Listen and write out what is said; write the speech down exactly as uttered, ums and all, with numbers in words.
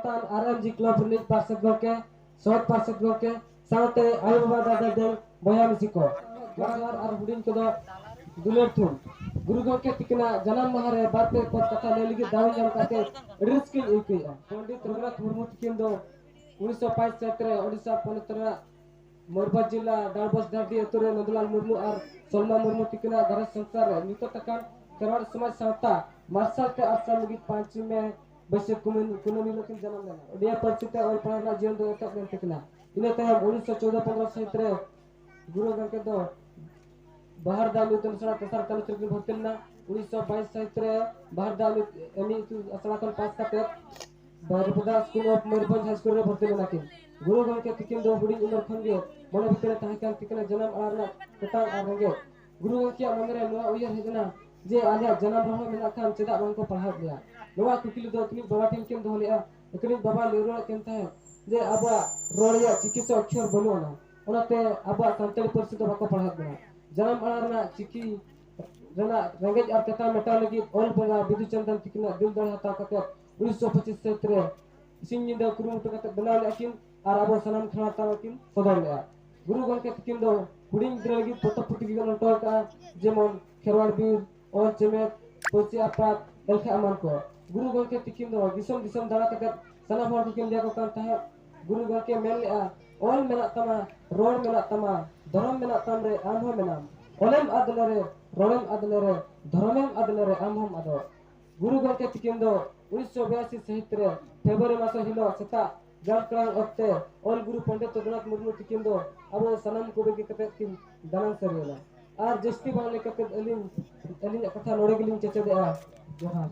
ᱟᱨ ᱮᱢ ᱡᱤ club ᱨᱤᱱᱤᱡ ᱯᱟᱨᱥᱮᱛ ᱜᱚᱢᱠᱮ, ᱥᱚᱦᱚᱫ ᱯᱟᱨᱥᱮᱛ ᱜᱚᱢᱠᱮ, ᱥᱟᱶᱛᱮ ᱟᱭᱳ ᱵᱟᱵᱟ, ᱫᱟᱫᱟ, ᱫᱟᱹᱭ, ᱵᱚᱭᱦᱟ ᱢᱤᱥᱤ ᱠᱚ, ᱢᱟᱨᱟᱝ ᱟᱨ ᱦᱩᱰᱤᱧ ᱠᱚᱫᱚ ᱫᱩᱞᱟᱹᱲ ᱛᱷᱩᱢ᱾ ᱜᱩᱨᱩ ᱜᱚᱢᱠᱮ ᱛᱤᱠᱤᱱᱟᱜ ᱡᱟᱱᱟᱢ ᱢᱟᱦᱟ ᱨᱮ ᱵᱟᱨ ᱯᱮ ᱯᱚᱫ ᱠᱟᱛᱷᱟ ᱞᱟᱹᱭ ᱞᱟᱹᱜᱤᱫ ᱫᱟᱣ ᱧᱟᱢ ᱠᱟᱛᱮ ᱟᱹᱰᱤ ᱨᱟᱹᱥᱠᱟᱹᱧ ᱟᱹᱭᱠᱟᱹᱣᱮᱫᱼᱟ᱾ ᱯᱚᱱᱰᱤᱛ ᱨᱚᱜᱷᱩᱱᱟᱛᱷ ᱢᱩᱨᱢᱩ ᱛᱤᱠᱤᱱ ᱫᱚ ᱩᱱᱤᱥᱥᱚ ᱵᱟᱭᱤᱥ ᱥᱟᱹᱦᱤᱛ ᱨᱮ ᱳᱰᱤᱥᱟ ᱯᱚᱱᱚᱛ ᱨᱮᱱᱟᱜ ᱢᱚᱭᱩᱨᱵᱷᱚᱸᱡᱽ ᱡᱤᱞᱟ ᱰᱟᱸᱰᱵᱚᱥ ᱰᱟᱦᱟᱨᱰᱤ ᱟᱹᱛᱩ ᱨᱮ ᱱᱚᱸᱫᱩᱞᱟᱞ ᱢᱩᱨᱢᱩ ᱟᱨ ᱥᱚᱞᱢᱟ ᱢᱩᱨᱢᱩ ᱛᱤᱠᱤᱱᱟᱜ ᱜᱷᱟᱨᱚᱸᱡᱽ ᱥᱚᱝᱥᱟᱨ ᱨᱮ ᱧᱩᱛᱟᱹᱛ ᱟᱠᱟᱱ ᱠᱷᱮᱨᱣᱟᱲ ᱥᱚᱢᱟᱡᱽ ᱥᱟᱶᱛᱟ ᱢᱟᱨᱥᱟᱞ ᱛᱮ ᱟᱨᱥᱟᱞ ᱞᱟᱹᱜᱤᱫ ᱯᱟᱸᱪ ᱢᱮ ᱵᱟᱹᱭᱥᱟᱹᱠᱷ ᱠᱩᱱᱟᱹᱢᱤ, ᱠᱩᱱᱟᱹᱢᱤ ᱦᱤᱞᱳᱜ ᱠᱤᱱ ᱡᱟᱱᱟᱢ ᱞᱮᱱᱟ᱾ ᱳᱰᱤᱭᱟ ᱯᱟᱹᱨᱥᱤ ᱛᱮ ᱚᱞ ᱯᱟᱲᱦᱟᱣ ᱨᱮᱱᱟᱜ ᱡᱤᱭᱚᱱ ᱫᱚ ᱮᱛᱚᱦᱚᱵ ᱞᱮᱱ ᱛᱟᱹᱠᱤᱱᱟ᱾ ᱤᱱᱟᱹ ᱛᱟᱭᱚᱢ ᱩᱱᱤᱥᱥᱚ ᱪᱳᱫᱽᱫᱚ ᱯᱚᱱᱫᱽᱨᱚ ᱥᱟᱹᱦᱤᱛ ᱨᱮ ᱜᱩᱨᱩ ᱜᱚᱢᱠᱮ ᱫᱚ ᱵᱟᱦᱟᱨ ᱫᱟᱢ ᱤᱛᱩᱱ ᱟᱥᱲᱟ ᱛᱮᱥᱟᱨ ᱛᱟᱹᱞᱩᱠ ᱨᱮᱠᱤᱱ ᱵᱷᱚᱨᱛᱤ ᱞᱮᱱᱟ᱾ ᱩᱱᱤᱥᱥᱚ ᱵᱟᱭᱤᱥ ᱥᱟᱹᱦᱤᱛ ᱨᱮ ᱵᱟᱦᱟᱨ ᱫᱟᱢ ᱮᱢ ᱤ ᱤᱛᱩᱱ ᱟᱥᱲᱟ ᱠᱷᱚᱱ ᱯᱟᱥ ᱠᱟᱛᱮ Baripada school of Mayurbhanj high school ᱨᱮ ᱵᱷᱚᱨᱛᱤ ᱞᱮᱱᱟ ᱠᱤᱱ᱾ ᱜᱩᱨᱩ ᱜᱚᱢᱠᱮ ᱛᱤᱠᱤᱱ ᱫᱚ ᱦᱩᱰᱤᱧ ᱩᱢᱮᱨ ᱠᱷᱚᱱ ᱜᱮ ᱢᱚᱱᱮ ᱵᱷᱤᱛᱤᱨ ᱨᱮ ᱛᱟᱦᱮᱸ ᱠᱟᱱ ᱛᱤᱠᱤᱱᱟ ᱡᱟᱱᱟᱢ ᱟᱲᱟᱝ ᱨᱮᱱᱟᱜ ᱛᱮᱛᱟᱝ ᱟᱨ ᱨᱮᱸᱜᱮᱡ᱾ ᱜᱩᱨᱩ ᱜᱚᱢᱠᱮᱭᱟᱜ ᱢᱚᱱᱮ ᱨᱮ ᱱᱚᱣᱟ ᱩᱭᱦᱟᱹᱨ ᱦᱮᱡ ᱮᱱᱟ ᱡᱮ ᱟᱞᱮᱭᱟᱜ ᱡᱟᱱᱟᱢ ᱨᱚᱲ ᱦᱚᱸ ᱢᱮᱱᱟᱜ ᱠᱷᱟᱱ ᱪᱮᱫᱟᱜ ᱵᱟᱝ ᱠᱚ ᱯᱟᱲᱦᱟᱣᱮᱫ ᱞᱮᱭᱟ? ᱱᱚᱣᱟ ᱠᱩᱠᱞᱤ ᱫᱚ ᱟᱹᱠᱤᱱᱤᱡ ᱵᱟᱵᱟ ᱴᱷᱮᱱ ᱠᱤᱱ ᱫᱚᱦᱚ ᱞᱮᱫᱼᱟ᱾ ᱟᱹᱠᱤᱱᱤᱡ ᱵᱟᱵᱟ ᱞᱟᱹᱭ ᱨᱩᱣᱟᱹᱲᱮᱫ ᱠᱤᱱ ᱛᱟᱦᱮᱸᱫ ᱡᱮ ᱟᱵᱚᱣᱟᱜ ᱨᱚᱲ ᱨᱮᱭᱟᱜ ᱪᱤᱠᱤ ᱥᱮ ᱚᱠᱠᱷᱚᱨ ᱵᱟᱹᱱᱩᱜ ᱟᱱᱟ, ᱚᱱᱟᱛᱮ ᱟᱵᱚᱣᱟᱜ ᱥᱟᱱᱛᱟᱲᱤ ᱯᱟᱹᱨᱥᱤ ᱫᱚ ᱵᱟᱠᱚ ᱯᱟᱲᱦᱟᱣᱮᱫ ᱵᱚᱱᱟ᱾ ᱡᱟᱱᱟᱢ ᱟᱲᱟᱝ ᱨᱮᱱᱟᱜ ᱪᱤᱠᱤ ᱨᱮᱱᱟᱜ ᱨᱮᱸᱜᱮᱡ ᱟᱨ ᱛᱮᱛᱟᱝ ᱢᱮᱴᱟᱣ ᱞᱟᱹᱜᱤᱫ ᱚᱞ ᱵᱚᱸᱜᱟ ᱵᱤᱫᱩ ᱪᱟᱸᱫᱟᱱ ᱛᱤᱠᱤᱱᱟᱜ ᱫᱤᱞ ᱫᱟᱲᱮ ᱦᱟᱛᱟᱣ ᱠᱟᱛᱮ ᱩᱱᱤᱥᱥᱚ ᱯᱚᱸᱪᱤᱥ ᱥᱟᱹᱦᱤᱛ ᱨᱮ ᱥᱤᱧ ᱧᱤᱫᱟᱹ ᱠᱩᱨᱩᱢᱩᱴᱩ ᱠᱟᱛᱮ ᱵᱮᱱᱟᱣ ᱞᱮᱫᱼᱟ ᱠᱤᱱ ᱟᱨ ᱟᱵᱚ ᱥᱟᱱᱟᱢ ᱠᱷᱮᱨᱣᱟᱲ ᱛᱟᱞᱟ ᱠᱤᱱ ᱥᱚᱫᱚᱨ ᱞᱮᱫᱼᱟ᱾ ᱜᱩᱨᱩ ᱜᱚᱢᱠᱮ ᱛᱤᱠᱤᱱ ᱫᱚ ᱦᱩᱰᱤᱧ ᱜᱤᱫᱽᱨᱟᱹ ᱞᱟᱹᱜᱤᱫ ᱯᱚᱛᱚᱵ ᱯᱩᱛᱷᱤ ᱜᱮ ᱚᱞ ᱦᱚᱴᱚ ᱟᱠᱟᱫᱼᱟ, ᱡᱮᱢᱚᱱ ᱠᱷᱮᱨᱣᱟᱲ ᱵᱤᱨ, ᱚᱞ ᱪᱮᱢᱮᱫ, ᱯᱟᱹᱨᱥᱤ ᱟᱯᱟᱛ, ᱮᱞᱠᱷᱟ ᱮᱢᱟᱱ ᱠᱚ᱾ ᱜᱩᱨᱩ ᱜᱚᱢᱠᱮ ᱛᱤᱠᱤᱱ ᱫᱚ ᱫᱤᱥᱚᱢ ᱫᱤᱥᱚᱢ ᱫᱟᱬᱟ ᱠᱟᱛᱮ ᱥᱟᱱᱟᱢ ᱦᱚᱲ ᱠᱚᱠᱤᱱ ᱞᱟᱹᱭ ᱟᱠᱚ ᱠᱟᱱ ᱛᱟᱦᱮᱸᱫ᱾ ᱜᱩᱨᱩ ᱜᱚᱢᱠᱮ ᱢᱮᱱ ᱞᱮᱫᱼᱟ, ᱚᱞ ᱢᱮᱱᱟᱜ ᱛᱟᱢᱟ, ᱨᱚᱲ ᱢᱮᱱᱟᱜ ᱛᱟᱢᱟ, ᱫᱷᱚᱨᱚᱢ ᱢᱮᱱᱟᱜ ᱛᱟᱢ ᱨᱮ ᱟᱢ ᱦᱚᱸ ᱢᱮᱱᱟᱢ᱾ ᱚᱞᱮᱢ ᱟᱫ ᱞᱮᱨᱮ, ᱨᱚᱲᱮᱢ ᱟᱫ ᱞᱮᱨᱮ, ᱫᱷᱚᱨᱚᱢᱮᱢ ᱟᱫ ᱞᱮᱨᱮ ᱟᱢ ᱦᱚᱸᱢ ᱟᱫᱚᱜ᱾ ᱜᱩᱨᱩ ᱜᱚᱢᱠᱮ ᱛᱤᱠᱤᱱ ᱫᱚ ᱩᱱᱤᱥᱥᱚ ᱵᱤᱨᱟᱥᱤ ᱥᱟᱹᱦᱤᱛ ᱨᱮ ᱯᱷᱮᱵᱽᱨᱩᱣᱟᱨᱤ ᱢᱟᱥ ᱦᱤᱞᱳᱜ ᱥᱮᱛᱟᱜ ᱡᱟᱢᱛᱟᱲᱟ ᱚᱠᱛᱮ ᱚᱞ ᱜᱩᱨᱩ ᱯᱚᱱᱰᱤᱛ ᱨᱚᱜᱷᱩᱱᱟᱛᱷ ᱢᱩᱨᱢᱩ ᱛᱤᱠᱤᱱ ᱫᱚ ᱟᱵᱚ ᱥᱟᱱᱟᱢ ᱠᱚ ᱵᱟᱹᱜᱤ ᱠᱟᱛᱮ ᱠᱤᱱ ᱫᱟᱱᱟᱝ ᱥᱟᱹᱨᱤᱭᱮᱱᱟ᱾ ᱟᱨ ᱡᱟᱹᱥᱛᱤ ᱵᱟᱝ ᱞᱟᱹᱭ ᱠᱟᱛᱮ ᱟᱹᱞᱤᱧ, ᱟᱹᱞᱤᱧᱟᱜ ᱠᱟᱛᱷᱟ ᱱᱚᱰᱮ ᱜᱮᱞᱤᱧ ᱠᱮᱪᱮᱫᱮᱜᱼᱟ᱾ ᱡᱚᱦᱟᱨ᱾